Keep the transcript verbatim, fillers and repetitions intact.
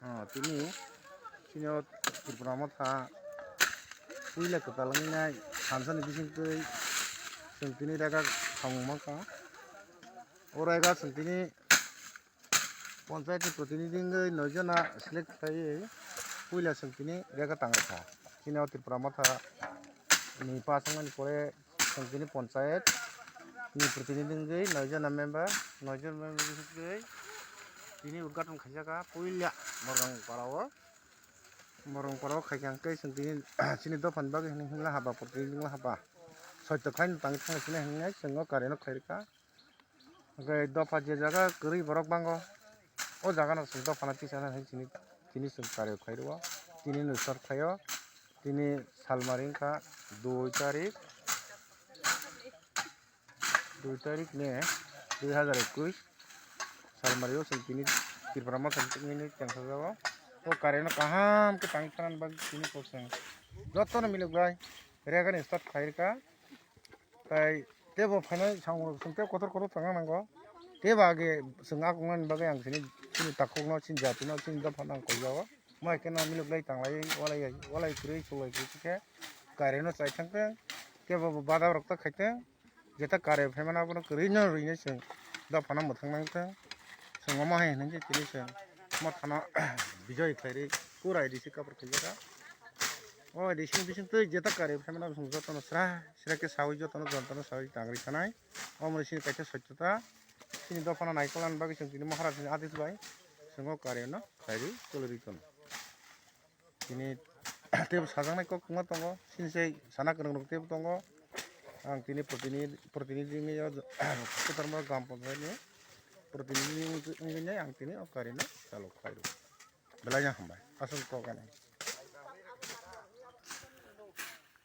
Ah, tini, tini o Tripura Motha puila kwtal wngnai thansani bisingtwi chwng tini rega samung mankha. O rega chwng tini Panchayat ni protinidhi wngwi noi jona select khlaiwi puila chwng tini rega tangkha. Chini o Tripura Motha ni pass wngmani pore chwng tini panchayat ni protinidhi wngwi noi jona member, noi jon member wngwi tini udghaton khaijaka puila Morgangpara o. Morgangpara o khaikha hwnkhe chwng tini chini dophani bagwi hwnwi hwnla haba protinidhi wngla haba. Soito khaino tangwi thangwi sini hwnwi chwng o karino khairikha. Hwnkhe dopha je jaga kwrwi borok bango, o jaga no chwng dopha no tisana hinwi chini, tini chwng kari khlai rwo, tini no start khlaio, tini salmari wngkha dui tarik, dui tarik May dui hazar ekwis salmari o chwng tini Tripura Motha ni tongmani tengsajago, o kari no kaham khe tang thana bagwi tini kok chwng joto no milok bai rega ni start khlai rwkha. Tai tebo phainai samung rok chwng tei kotor kotor tongna nango. Tebo age chwng akung nani bagwi ang chini, chini takhuk no, chini jati no, chini dopha no ang koi jago. Mo hai kheno milok lai tang lai, walai, walai kwrwi, chuk lai kwrwi khe kari no chai thang tong. Tebo bo badam rok ta khai tong. Jeta kari phaimani abono kwrwi no rwi nai chwng dopha no mwthang nang tong. Chwng omo hai hinwi tini chwng Motha no bijoi khlai rwi kura I D C kapor khaijaka. O I D C ni bisingtwi jeta kari phaimani abono chwng jotono sra. Sira khe sawi jotono jotono sawi tangri sanai. Omo sini kaisa sochota. Chini dophano naikolna bagwi chwng tini Maharaj ni adis bai chwng o kari no khairi chwlwi tono. Tini tebo sajaknai kok kwma tongo. Sini sai sana kwrwng rok tebo tongo. Ang tini protinidhi, protinidhi wngwi o kwchar ma gram panchayat ni protinidhi wngwi ang tini o kari no chalo khlai rw. Belai no hambai. Aswk kok ani.